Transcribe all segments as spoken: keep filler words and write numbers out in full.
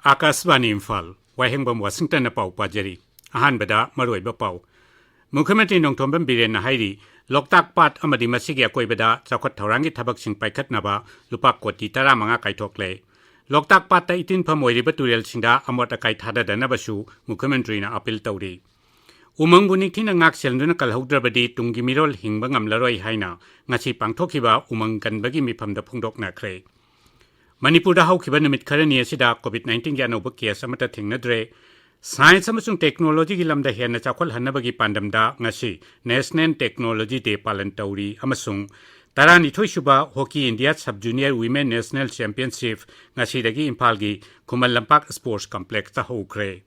ꯑꯥꯀꯥꯁꯕꯥꯅꯤ ꯏꯝꯐꯥꯜ, ꯋꯥꯍꯦꯡꯕꯝ ꯋꯥꯁꯤꯡꯇꯟꯅ ꯄꯥꯎ ꯄꯥꯖꯔꯤ꯫ ꯑꯍꯥꯟꯕꯗ ꯃꯔꯨꯑꯣꯏꯕ ꯄꯥꯎ꯫ ꯃꯨꯈ꯭ꯌ ꯃꯟꯇ꯭ꯔꯤ ꯅꯣꯡꯊꯣꯝꯕꯝ ꯕꯤꯔꯦꯟꯅ ꯍꯥꯏꯔꯤ, ꯂꯣꯛꯇꯥꯛ ꯄꯥꯠ ꯑꯃꯗꯤ ꯃꯁꯤꯒꯤ ꯑꯀꯣꯏꯕꯗ ꯆꯥꯎꯈꯠ ꯊꯧꯔꯥꯡꯒꯤ ꯊꯕꯛꯁꯤꯡ ꯄꯥꯏꯈꯠꯅꯕ ꯂꯨꯄꯥ ꯀꯣꯇꯤ ꯇꯔꯥꯃꯉꯥ ꯀꯥꯏꯊꯣꯛꯂꯦ꯫ ꯂꯣꯛꯇꯥꯛ ꯄꯥꯠꯇ ꯏꯇꯤꯟꯐꯝ ꯑꯣꯏꯔꯤꯕ ꯇꯨꯔꯦꯜꯁꯤꯡꯗ ꯑꯃꯣꯠ ꯑꯀꯥꯏ ꯊꯥꯗꯗꯅꯕꯁꯨ ꯃꯨꯈ꯭ꯌ ꯃꯟꯇ꯭ꯔꯤꯅ ꯑꯥꯄꯤꯜ ꯇꯧꯔꯤ꯫ ꯎꯃꯪꯕꯨ ꯅꯤꯡꯊꯤꯅ ꯉꯥꯛ ꯁꯦꯟꯗꯨꯅ ꯀꯜꯍꯧꯗ꯭ꯔꯕꯗꯤ ꯇꯨꯡꯒꯤ ꯃꯤꯔꯣꯜ ꯍꯤꯡꯕ ꯉꯝꯂꯔꯣꯏ ꯍꯥꯏꯅ ꯉꯁꯤ ꯄꯥꯡꯊꯣꯛꯈꯤꯕ ꯎꯃꯪ ꯀꯟꯕꯒꯤ ꯃꯤꯐꯝꯗ ꯐꯣꯡꯗꯣꯛꯅꯈ꯭ꯔꯦ꯫ ꯃꯅꯤꯄꯨꯔꯗ ꯍꯧꯈꯤꯕ ꯅꯨꯃꯤꯠ ꯈꯔꯅꯤ ꯑꯁꯤꯗ COVID nineteenꯒꯤ ꯑꯅꯧꯕ case ꯑꯃꯠꯇ ꯊꯦꯡꯅꯗ꯭ꯔꯦ꯫ Science ꯑꯃꯁꯨꯡ technologyꯒꯤ ꯂꯝꯗ ꯍꯦꯟꯅ ꯆꯥꯎꯈꯠꯍꯟꯅꯕꯒꯤ ꯄꯥꯟꯗꯝꯗ ꯉꯁꯤ National Technology Day ꯄꯥꯂꯟ ꯇꯧꯔꯤ ꯑꯃꯁꯨꯡ ꯇꯔꯥꯅꯤꯊꯣꯏ ꯁꯨꯕ Hockey India Sub Junior Women National Championship ꯉꯁꯤꯗꯒꯤ ꯏꯝꯐꯥꯜꯒꯤ ꯈꯨꯃꯟ ꯂꯝꯄꯥꯛ Sports Complexꯇ ꯍꯧꯈ꯭ꯔꯦ꯫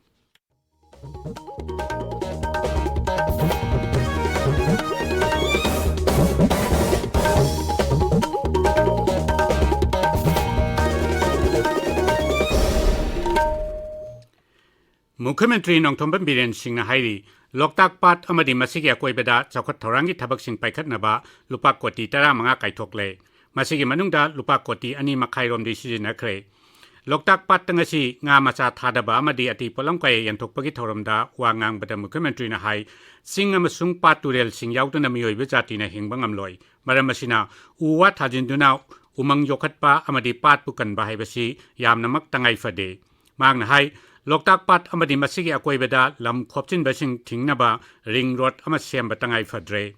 ꯃꯨꯈ꯭ꯌ ꯃꯟꯇ꯭ꯔꯤ ꯅꯣꯡꯊꯣꯝꯕꯝ ꯕꯤꯔꯦꯟ ꯁꯤꯡꯅ ꯍꯥꯏꯔꯤ, ꯂꯣꯛꯇꯥꯛ ꯄꯥꯠ ꯑꯃꯗꯤ ꯃꯁꯤꯒꯤ ꯑꯀꯣꯏꯕꯗ ꯆꯥꯎꯈꯠ ꯊꯧꯔꯥꯡꯒꯤ ꯊꯕꯛꯁꯤꯡ ꯄꯥꯏꯈꯠꯅꯕ ꯂꯨꯄꯥ ꯀꯣꯇꯤ ꯇꯔꯥꯃꯉꯥ ꯀꯥꯏꯊꯣꯛꯂꯦ꯫ ꯃꯁꯤꯒꯤ ꯃꯅꯨꯡꯗ ꯂꯨꯄꯥ ꯀꯣꯇꯤ ꯑꯅꯤ ꯃꯈꯥꯏ ꯔꯣꯝꯗꯤ ꯁꯤꯖꯤꯟꯅꯈ꯭ꯔꯦ꯫ ꯂꯣꯛꯇꯥꯛ ꯄꯥꯠꯇ ꯉꯁꯤ ꯉꯥ ꯃꯆꯥ ꯊꯥꯗꯕ ꯑꯃꯗꯤ ꯑꯇꯩ ꯄꯣꯠꯂꯝ ꯀꯌꯥ ꯌꯦꯟꯊꯣꯛꯄꯒꯤ ꯊꯧꯔꯝꯗ ꯋꯥ ꯉꯥꯡꯕꯗ ꯃꯨꯈ꯭ꯌ ꯃꯟꯇ꯭ꯔꯤꯅ ꯍꯥꯏ, ꯆꯤꯡ ꯑꯃꯁꯨꯡ ꯄꯥꯠ ꯇꯨꯔꯦꯜꯁꯤꯡ ꯌꯥꯎꯗꯅ ꯃꯤꯑꯣꯏꯕ ꯖꯥꯇꯤꯅ ꯍꯤꯡꯕ ꯉꯝꯂꯣꯏ꯫ ꯃꯔꯝ ꯑꯁꯤꯅ ꯎ ꯋꯥ ꯊꯥꯖꯤꯟꯗꯨꯅ ꯎꯃꯪ ꯌꯣꯛꯈꯠꯄ ꯑꯃꯗꯤ ꯄꯥꯠꯄꯨ ꯀꯟꯕ ꯍꯥꯏꯕꯁꯤ ꯌꯥꯝꯅꯃꯛ ꯇꯉꯥꯏ ꯐꯗꯦ꯫ ꯃꯍꯥꯛꯅ ꯍꯥꯏ, ꯂꯣꯛꯇꯥꯛ ꯄꯥꯠ ꯑꯃꯗꯤ ꯃꯁꯤꯒꯤ ꯑꯀꯣꯏꯕꯗ ꯂꯝ ꯈꯣꯞꯆꯤꯟꯕꯁꯤꯡ ꯊꯤꯡꯅꯕ ring road ꯑꯃ ꯁꯦꯝꯕ ꯇꯉꯥꯏ ꯐꯗ꯭ꯔꯦ꯫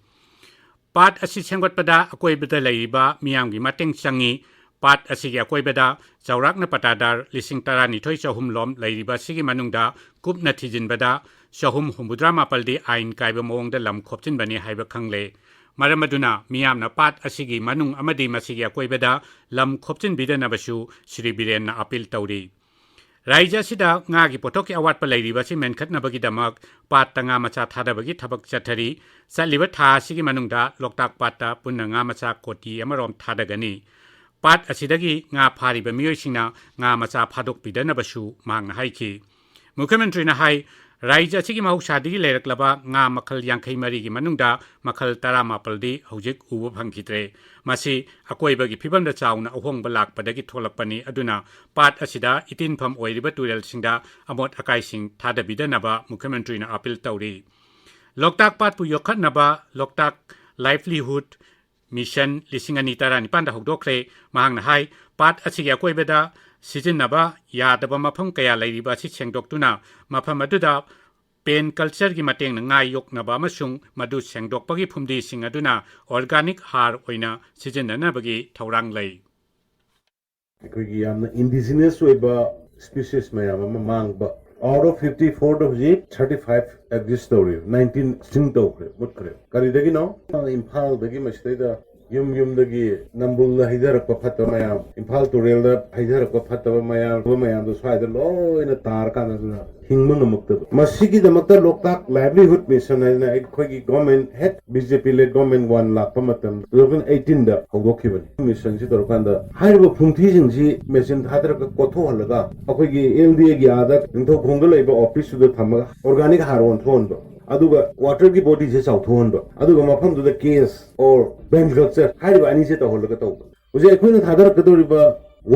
ꯄꯥꯠ ꯑꯁꯤ ꯁꯦꯝꯒꯠꯄꯗ ꯑꯀꯣꯏꯕꯗ ꯂꯩꯔꯤꯕ ꯃꯤꯌꯥꯝꯒꯤ ꯃꯇꯦꯡ ꯆꯪꯏ꯫ ꯄꯥꯠ ꯑꯁꯤꯒꯤ ꯑꯀꯣꯏꯕꯗ ꯆꯥꯎꯔꯥꯛꯅ ꯄꯇꯥꯗꯥꯔ ꯂꯤꯁꯤꯡ ꯇꯔꯥꯅꯤꯊꯣꯏ ꯆꯍꯨꯝ ꯂꯣꯝ ꯂꯩꯔꯤꯕ ꯑꯁꯤꯒꯤ ꯃꯅꯨꯡꯗ ꯀꯨꯞꯅ ꯊꯤꯖꯤꯟꯕꯗ ꯆꯍꯨꯝ ꯍꯨꯝꯐꯨꯇꯔꯥ ꯃꯥꯄꯜꯗꯤ ꯑꯥꯏꯟ ꯀꯥꯏꯕ ꯃꯑꯣꯡꯗ ꯂꯝ ꯈꯣꯞꯆꯤꯟꯕꯅꯤ ꯍꯥꯏꯕ ꯈꯪꯂꯦ꯫ ꯃꯔꯝ ꯑꯗꯨꯅ ꯃꯤꯌꯥꯝꯅ ꯄꯥꯠ ꯑꯁꯤꯒꯤ ꯃꯅꯨꯡ ꯑꯃꯗꯤ ꯃꯁꯤꯒꯤ ꯑꯀꯣꯏꯕꯗ ꯂꯝ ꯈꯣꯞꯆꯤꯟꯕꯤꯗꯅꯕꯁꯨ ꯁ꯭ꯔꯤ ꯕꯤꯔꯦꯟꯅ ꯑꯥꯄꯤꯜ ꯇꯧꯔꯤ꯫ ꯔꯥꯖ꯭ꯌ ꯑꯁꯤꯗ ꯉꯥꯒꯤ ꯄꯣꯠꯊꯣꯛꯀꯤ ꯑꯋꯥꯠꯄ ꯂꯩꯔꯤꯕ ꯑꯁꯤ ꯃꯦꯟꯈꯠꯅꯕꯒꯤꯗꯃꯛ ꯄꯥꯠꯇ ꯉꯥ ꯃꯆꯥ ꯊꯥꯗꯕꯒꯤ ꯊꯕꯛ ꯆꯠꯊꯔꯤ꯫ ꯆꯠꯂꯤꯕ ꯊꯥ ꯑꯁꯤꯒꯤ ꯃꯅꯨꯡꯗ ꯂꯣꯛꯇꯥꯛ ꯄꯥꯠꯇ ꯄꯨꯟꯅ ꯉꯥ ꯃꯆꯥ ꯀꯣꯇꯤ ꯑꯃꯔꯣꯝ ꯊꯥꯗꯒꯅꯤ꯫ ꯄꯥꯠ ꯑꯁꯤꯗꯒꯤ ꯉꯥ ꯐꯥꯔꯤꯕ ꯃꯤꯑꯣꯏꯁꯤꯡꯅ ꯉꯥ ꯃꯆꯥ ꯐꯥꯗꯣꯛꯄꯤꯗꯅꯕꯁꯨ ꯃꯍꯥꯛꯅ ꯍꯥꯏꯈꯤ꯫ ꯃꯨꯈ꯭ꯌ ꯃꯟꯇ꯭ꯔꯤꯅ ꯍꯥꯏ, ꯔꯥꯖ꯭ꯌ ꯑꯁꯤꯒꯤ ꯃꯍꯧꯁꯥꯗꯒꯤ ꯂꯩꯔꯛꯂꯕ ꯉꯥ ꯃꯈꯜ ꯌꯥꯡꯈꯩ ꯃꯔꯤꯒꯤ ꯃꯅꯨꯡꯗ ꯃꯈꯜ ꯇꯔꯥꯃꯥꯄꯜꯗꯤ ꯍꯧꯖꯤꯛ ꯎꯕ ꯐꯪꯈꯤꯗ꯭ꯔꯦ꯫ ꯃꯁꯤ ꯑꯀꯣꯏꯕꯒꯤ ꯐꯤꯕꯝꯗ ꯆꯥꯎꯅ ꯑꯍꯣꯡꯕ ꯂꯥꯛꯄꯗꯒꯤ ꯊꯣꯛꯂꯛꯄꯅꯤ꯫ ꯑꯗꯨꯅ ꯄꯥꯠ ꯑꯁꯤꯗ ꯏꯇꯤꯟꯐꯝ ꯑꯣꯏꯔꯤꯕ ꯇꯨꯔꯦꯜꯁꯤꯡꯗ ꯑꯃꯣꯠ ꯑꯀꯥꯏꯁꯤꯡ ꯊꯥꯗꯕꯤꯗꯅꯕ ꯃꯨꯈ꯭ꯌ ꯃꯟꯇ꯭ꯔꯤꯅ ꯑꯥꯄꯤꯜ ꯇꯧꯔꯤ꯫ ꯂꯣꯛꯇꯥꯛ ꯄꯥꯠꯄꯨ ꯌꯣꯛꯈꯠꯅꯕ ꯂꯣꯛꯇꯥꯛ ꯂꯥꯏꯚꯂꯤꯍꯨꯗ ꯃꯤꯁꯟ ꯂꯤꯁꯤꯡ ꯑꯅꯤ ꯇꯔꯥꯅꯤꯄꯥꯟꯗ ꯍꯧꯗꯣꯛꯈ꯭ꯔꯦ꯫ ꯃꯍꯥꯛꯅ ꯍꯥꯏ, ꯄꯥꯠ ꯑꯁꯤꯒꯤ ꯑꯀꯣꯏꯕꯗ ꯁꯤꯖꯤꯟꯅꯕ ꯌꯥꯗꯕ ꯃꯐꯝ ꯀꯌꯥ ꯂꯩꯔꯤꯕ ꯑꯁꯤ ꯁꯦꯡꯗꯣꯛꯇꯨꯅ ꯃꯐꯝ ꯑꯗꯨꯗ ꯄꯦꯟ ꯀꯜꯆꯔꯒꯤ ꯃꯇꯦꯡꯅ ꯉꯥ ꯌꯣꯛꯅꯕ ꯑꯃꯁꯨꯡ ꯃꯗꯨ ꯁꯦꯡꯗꯣꯛꯄꯒꯤ ꯐꯨꯝꯗꯤꯁꯤꯡ ꯑꯗꯨꯅ organic ꯍꯥꯔ ꯑꯣꯏꯅ ꯁꯤꯖꯤꯟꯅꯅꯕꯒꯤ ꯊꯧꯔꯥꯡ ꯂꯩ꯫ ꯑꯩꯈꯣꯏꯒꯤ ꯌꯥꯝꯅ indigenous ꯑꯣꯏꯕ species ꯃꯌꯥꯝ ꯑꯃ ꯃꯥꯡꯕ, out of fifty fourꯗ ꯍꯧꯖꯤꯛ thirty five exist ꯇꯧꯔꯤ, nineteen extinct ꯇꯧꯈ꯭ꯔꯦ, ꯃꯨꯠꯈ꯭ꯔꯦ꯫ ꯀꯔꯤꯗꯒꯤꯅꯣ? ꯏꯝꯐꯥꯜꯗꯒꯤ ꯃꯁꯤꯗꯩꯗ ꯌꯨꯝ ꯌꯨꯝꯗꯒꯤ ꯅꯝꯕꯨꯜꯗ ꯍꯩꯊꯔꯛꯄ ꯐꯠꯇꯕ ꯃꯌꯥꯝ, ꯏꯝꯐꯥꯜ ꯇꯨꯔꯦꯜꯗ ꯍꯩꯊꯔꯛꯄ ꯐꯠꯇꯕ ꯃꯌꯥꯝ, ꯑꯗꯨ ꯃꯌꯥꯝꯗꯣ ꯁ꯭ꯋꯥꯏꯗ ꯂꯣꯏꯅ ꯇꯥꯔꯀꯥꯟꯗ ꯑꯗꯨꯅ ꯍꯤꯡꯕ ꯉꯝꯃꯛꯇꯕ꯫ ꯃꯁꯤꯒꯤꯗꯃꯛꯇ ꯂꯣꯛꯇꯥꯛ ꯂꯥꯏꯚꯂꯤꯍꯨꯗ ꯃꯤꯁꯟ ꯍꯥꯏꯅ ꯑꯩꯈꯣꯏꯒꯤ ꯒꯣꯔꯃꯦꯟ, ꯍꯦꯛ BJP led government one ꯂꯥꯛꯄ ꯃꯇꯝ two thousand eighteenꯗ ꯍꯧꯗꯣꯛꯈꯤꯕꯅꯤ꯫ ꯃꯤꯁꯟꯁꯤ ꯇꯧꯔꯀꯥꯟꯗ ꯍꯥꯏꯔꯤꯕ ꯐꯨꯝꯊꯤꯁꯤꯡꯁꯤ ꯃꯦꯆꯤꯟ ꯊꯥꯗꯔꯒ ꯀꯣꯊꯣꯛꯍꯜꯂꯒ ꯑꯩꯈꯣꯏꯒꯤ LDAꯒꯤ ꯑꯥꯗ ꯅꯤꯡꯊꯧꯈꯣꯡꯗ ꯂꯩꯕ officeꯇꯨꯗ ꯊꯝꯃꯒ organic ꯍꯥꯔ ꯑꯣꯟꯊꯣꯛꯍꯟꯕ, ꯑꯗꯨꯒ waterꯒꯤ bodyꯁꯦ ꯆꯥꯎꯊꯣꯛꯍꯟꯕ, ꯑꯗꯨꯒ ꯃꯐꯝꯗꯨꯗ cage or permaculture ꯍꯥꯏꯔꯤꯕ ꯑꯅꯤꯁꯦ ꯇꯧꯍꯜꯂꯒ ꯇꯧꯕ꯫ ꯍꯧꯖꯤꯛ ꯑꯩꯈꯣꯏꯅ ꯊꯥꯗꯔꯛꯀꯗꯧꯔꯤꯕ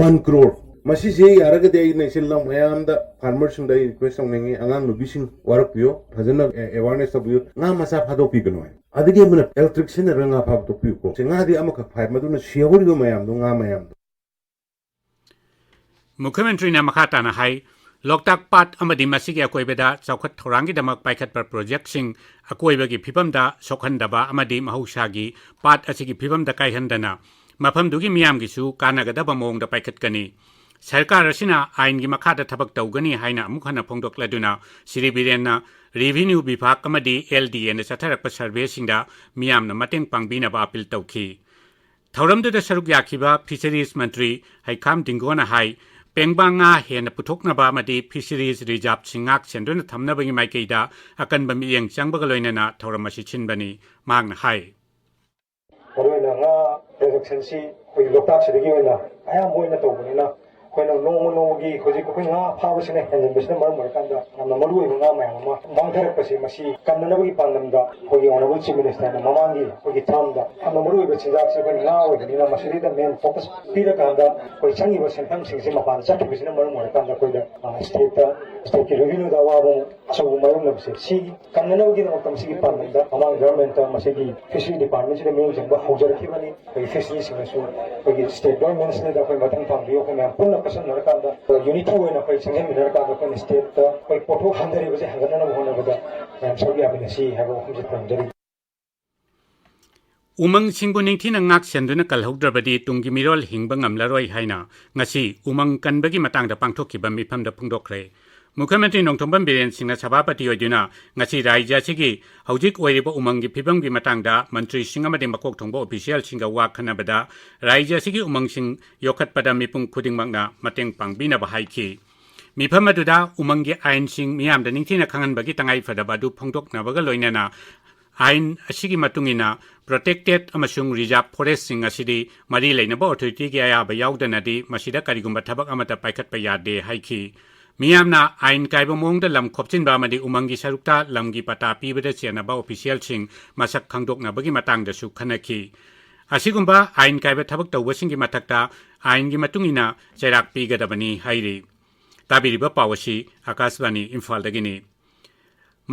one crore, ꯃꯁꯤꯁꯦ ꯌꯥꯔꯒꯗꯤ ꯑꯩꯅ ꯏꯆꯤꯜ ꯏꯅꯥꯎ ꯃꯌꯥꯝꯗ, farmerꯁꯤꯡꯗ ꯑꯩ request ꯇꯧꯅꯤꯡꯉꯤ, ꯑꯉꯥꯡ ꯅꯨꯄꯤꯁꯤꯡ ꯋꯥꯔꯛꯄꯤꯌꯣ, ꯐꯖꯅ awareness ꯇꯧꯕꯤꯌꯨ, ꯉꯥ ꯃꯆꯥ ꯐꯥꯗꯣꯛꯄꯤꯒꯅꯨ ꯍꯥꯏ꯫ ꯑꯗꯒꯤ ꯑꯃꯅ electric ꯁꯤꯖꯤꯟꯅꯔꯒ ꯉꯥ ꯐꯥꯗꯣꯛꯄꯤꯌꯨꯀꯣ꯫ ꯁꯤ ꯉꯥꯗꯤ ꯑꯃꯈꯛ ꯐꯥꯏ, ꯃꯗꯨꯅ ꯁꯤꯍꯧꯔꯤꯕ ꯃꯌꯥꯝꯗꯣ, ꯉꯥ ꯃꯌꯥꯝꯗꯣ꯫ ꯃꯨꯈ꯭ꯌ ꯃꯟꯇ꯭ꯔꯤꯅ ꯃꯈꯥ ꯇꯥꯅ ꯍꯥꯏ, ꯂꯣꯛꯇꯥꯛ ꯄꯥꯠ ꯑꯃꯗꯤ ꯃꯁꯤꯒꯤ ꯑꯀꯣꯏꯕꯗ ꯆꯥꯎꯈꯠ ꯊꯧꯔꯥꯡꯒꯤꯗꯃꯛ ꯄꯥꯏꯈꯠꯄ projectꯁꯤꯡ ꯑꯀꯣꯏꯕꯒꯤ ꯐꯤꯕꯝꯗ ꯁꯣꯛꯍꯟꯗꯕ ꯑꯃꯗꯤ ꯃꯍꯧꯁꯥꯒꯤ ꯄꯥꯠ ꯑꯁꯤꯒꯤ ꯐꯤꯕꯝꯗ ꯀꯥꯏꯍꯟꯗꯅ ꯃꯐꯝꯗꯨꯒꯤ ꯃꯤꯌꯥꯝꯒꯤꯁꯨ ꯀꯥꯟꯅꯒꯗꯕ ꯃꯑꯣꯡꯗ ꯄꯥꯏꯈꯠꯀꯅꯤ꯫ ꯁꯔꯀꯥꯔ ꯑꯁꯤꯅ ꯑꯥꯏꯟꯒꯤ ꯃꯈꯥꯗ ꯊꯕꯛ ꯇꯧꯒꯅꯤ ꯍꯥꯏꯅ ꯑꯃꯨꯛ ꯍꯟꯅ ꯐꯣꯡꯗꯣꯛꯂꯗꯨꯅ ꯁ꯭ꯔꯤ ꯕꯤꯔꯦꯟꯅ revenue ꯕꯤꯚꯥꯒ ꯑꯃꯗꯤ LDAꯅ ꯆꯠꯊꯔꯛꯄ surveyꯁꯤꯡꯗ ꯃꯤꯌꯥꯝꯅ ꯃꯇꯦꯡ ꯄꯥꯡꯕꯤꯅꯕ ꯑꯥꯄꯤꯜ ꯇꯧꯈꯤ꯫ ꯊꯧꯔꯝꯗꯨꯗ ꯁꯔꯨꯛ ꯌꯥꯈꯤꯕ Fisheries ꯃꯟꯇ꯭ꯔꯤ ꯍꯩꯈꯥꯝ ꯗꯤꯡꯒꯣꯅ ꯍꯥꯏ, ꯄꯦꯡꯕꯥ ꯉꯥ ꯍꯦꯟꯅ ꯄꯨꯊꯣꯛꯅꯕ ꯑꯃꯗꯤ Fisheries reserveꯁꯤꯡ ꯉꯥꯛ ꯁꯦꯟꯗꯨꯅ ꯊꯝꯅꯕꯒꯤ ꯃꯥꯏꯀꯩꯗ ꯑꯀꯟꯕ ꯃꯤꯠꯌꯦꯡ ꯆꯪꯕꯒ ꯂꯣꯏꯅꯅ ꯊꯧꯔꯝ ꯑꯁꯤ ꯁꯤꯟꯕꯅꯤ꯫ ꯃꯍꯥꯛꯅ ꯍꯥꯏ, ꯃꯔꯨꯑꯣꯏꯅ ꯉꯥ ꯏꯟꯁꯄꯦꯛꯁꯟꯁꯤ ꯑꯩꯈꯣꯏꯒꯤ ꯂꯣꯛꯇꯥꯛꯁꯤꯗꯒꯤ ꯑꯣꯏꯅ ꯑꯌꯥꯝꯕ ꯑꯣꯏꯅ ꯇꯧꯕꯅꯤꯅ, ꯑꯩꯈꯣꯏꯅ ꯅꯣꯡꯃ ꯅꯣꯡꯃꯒꯤ ꯍꯧꯖꯤꯛ ꯑꯩꯈꯣꯏ ꯉꯥ ꯐꯥꯕꯁꯤꯅ ꯍꯦꯟꯖꯟꯕꯁꯤꯅ ꯃꯔꯝ ꯑꯣꯏꯔꯀꯥꯟꯗ ꯌꯥꯝꯅ ꯃꯔꯨꯑꯣꯏꯕ ꯉꯥ ꯃꯌꯥꯝ ꯑꯃ ꯃꯥꯡꯊꯔꯛꯄꯁꯦ, ꯃꯁꯤ ꯀꯟꯅꯅꯕꯒꯤ ꯄꯥꯟꯗꯝꯗ ꯑꯩꯈꯣꯏꯒꯤ Honourable Chief Minister ꯅ ꯃꯃꯥꯡꯒꯤ ꯑꯩꯈꯣꯏꯒꯤ term ꯗ ꯌꯥꯝꯅ ꯃꯔꯨꯑꯣꯏꯕ ꯆꯤꯟꯖꯥꯛꯁꯦ ꯑꯩꯈꯣꯏ ꯉꯥ ꯑꯣꯏꯕꯅꯤꯅ, ꯃꯁꯤꯗꯩꯗ main focus ꯄꯤꯔꯀꯥꯟꯗ ꯑꯩꯈꯣꯏ ꯆꯪꯉꯤꯕ ꯁꯦꯟꯐꯝꯁꯤꯡꯁꯦ ꯃꯄꯥꯟ ꯆꯠꯈꯤꯕꯁꯤꯅ ꯃꯔꯝ ꯑꯣꯏꯔꯀꯥꯟꯗ ꯑꯩꯈꯣꯏꯗ, ꯑ, state ꯇ, state ꯀꯤ revenue ꯗ ꯑꯋꯥꯕ ꯑꯃ ꯑꯆꯧꯕ ꯃꯥꯌꯣꯛꯅꯕꯁꯦ, ꯁꯤꯒꯤ ꯀꯟꯅꯅꯕꯒꯤꯗꯃꯛꯇ ꯃꯁꯤꯒꯤ ꯄꯥꯟꯗꯝꯗ ꯃꯃꯥꯡ government ꯇ ꯃꯁꯤꯒꯤ Fishery Department ꯁꯤꯗ ꯃꯤꯠꯌꯦꯡ ꯆꯪꯕ ꯍꯧꯖꯔꯛꯈꯤꯕꯅꯤ꯫ ꯑꯩꯈꯣꯏꯒꯤ fishery ꯁꯤꯡꯅꯁꯨ ꯑꯩꯈꯣꯏꯒꯤ state government ꯁꯤꯗ ꯑꯩꯈꯣꯏ ꯃꯇꯦꯡ ꯄꯥꯡꯕꯤꯌꯨ꯫ ꯑꯩꯈꯣꯏ ꯃꯌꯥꯝ ꯄꯨꯟꯅ ꯄꯨꯟꯁꯤꯟꯅꯔꯀꯥꯟꯗ, unity ꯑꯣꯏꯅ ꯑꯩꯈꯣꯏ ꯆꯪꯁꯤꯟꯃꯤꯟꯅꯔꯀꯥꯟꯗ ꯑꯩꯈꯣꯏꯅ state ꯇ ꯑꯩꯈꯣꯏ ꯄꯣꯠꯊꯣꯛ ꯍꯟꯊꯔꯤꯕꯁꯦ ꯍꯟꯒꯠꯅꯅꯕ ꯍꯣꯠꯅꯕꯗ ꯃꯌꯥꯝ ꯁꯔꯨꯛ ꯌꯥꯃꯤꯟꯅꯁꯤ ꯍꯥꯏꯕ ꯋꯥꯐꯝꯁꯤ ꯊꯝꯖꯔꯤ꯫ ꯎꯃꯪꯁꯤꯡꯕꯨ ꯅꯤꯡꯊꯤꯅ ꯉꯥꯛ ꯁꯦꯟꯗꯨꯅ ꯀꯜꯍꯧꯗ꯭ꯔꯕꯗꯤ ꯇꯨꯡꯒꯤ ꯃꯤꯔꯣꯜ ꯍꯤꯡꯕ ꯉꯝꯂꯔꯣꯏ ꯍꯥꯏꯅ ꯉꯁꯤ ꯎꯃꯪ ꯀꯟꯕꯒꯤ ꯃꯇꯥꯡꯗ ꯄꯥꯡꯊꯣꯛꯈꯤꯕ ꯃꯤꯐꯝꯗ ꯐꯣꯡꯗꯣꯛꯈ꯭ꯔꯦ꯫ ꯃꯨꯈ꯭ꯌ ꯃꯟꯇ꯭ꯔꯤ ꯅꯣꯡꯊꯣꯝꯕꯝ ꯕꯤꯔꯦꯟ ꯁꯤꯡꯅ ꯁꯚꯥꯄꯇꯤ ꯑꯣꯏꯗꯨꯅ ꯉꯁꯤ ꯔꯥꯖ꯭ꯌ ꯑꯁꯤꯒꯤ ꯍꯧꯖꯤꯛ ꯑꯣꯏꯔꯤꯕ ꯎꯃꯪꯒꯤ ꯐꯤꯕꯝꯒꯤ ꯃꯇꯥꯡꯗ ꯃꯟꯇ꯭ꯔꯤꯁꯤꯡ ꯑꯃꯗꯤ ꯃꯀꯣꯛ ꯊꯣꯡꯕ official ꯁꯤꯡꯒ ꯋꯥ ꯈꯟꯅꯕꯗ ꯔꯥꯖ꯭ꯌ ꯑꯁꯤꯒꯤ ꯎꯃꯪꯁꯤꯡ ꯌꯣꯛꯈꯠꯄꯗ ꯃꯤꯄꯨꯝ ꯈꯨꯗꯤꯡꯃꯛꯅ ꯃꯇꯦꯡ ꯄꯥꯡꯕꯤꯅꯕ ꯍꯥꯏꯈꯤ꯫ ꯃꯤꯐꯝ ꯑꯗꯨꯗ ꯎꯃꯪꯒꯤ ꯑꯥꯏꯟꯁꯤꯡ ꯃꯤꯌꯥꯝꯗ ꯅꯤꯡꯊꯤꯅ ꯈꯪꯍꯟꯕꯒꯤ ꯇꯉꯥꯏꯐꯗꯕ ꯑꯗꯨ ꯐꯣꯡꯗꯣꯛꯅꯕꯒ ꯂꯣꯏꯅꯅ ꯑꯥꯏꯟ ꯑꯁꯤꯒꯤ ꯃꯇꯨꯡ ꯏꯟꯅ protected ꯑꯃꯁꯨꯡ reserve forest ꯁꯤꯡ ꯑꯁꯤꯗꯤ ꯃꯔꯤ ꯂꯩꯅꯕ authority ꯒꯤ ꯑꯌꯥꯕ ꯌꯥꯎꯗꯅꯗꯤ ꯃꯁꯤꯗ ꯀꯔꯤꯒꯨꯝꯕ ꯊꯕꯛ ꯑꯃꯠꯇ ꯄꯥꯏꯈꯠꯄ ꯌꯥꯗꯦ ꯍꯥꯏꯈꯤ꯫ ꯃꯤꯌꯥꯝꯅ ꯑꯥꯏꯟ ꯀꯥꯏꯕ ꯃꯑꯣꯡꯗ ꯂꯝ ꯈꯣꯞꯆꯤꯟꯕ ꯑꯃꯗꯤ ꯎꯃꯪꯒꯤ ꯁꯔꯨꯛꯇ ꯂꯝꯒꯤ ꯄꯇꯥ ꯄꯤꯕꯗ ꯆꯦꯟꯅꯕ official ꯁꯤꯡ ꯃꯁꯛ ꯈꯪꯗꯣꯛꯅꯕꯒꯤ ꯃꯇꯥꯡꯗꯁꯨ ꯈꯟꯅꯈꯤ꯫ ꯑꯁꯤꯒꯨꯝꯕ ꯑꯥꯏꯟ ꯀꯥꯏꯕ ꯊꯕꯛ ꯇꯧꯕꯁꯤꯡꯒꯤ ꯃꯊꯛꯇ ꯑꯥꯏꯟꯒꯤ ꯃꯇꯨꯡ ꯏꯟꯅ ꯆꯩꯔꯥꯛ ꯄꯤꯒꯗꯕꯅꯤ ꯍꯥꯏꯔꯤ꯫ ꯇꯥꯕꯤꯔꯤꯕ ꯄꯥꯎ ꯑꯁꯤ ꯑꯀꯥꯁꯕꯥꯅꯤ ꯏꯝꯐꯥꯜꯗꯒꯤꯅꯤ꯫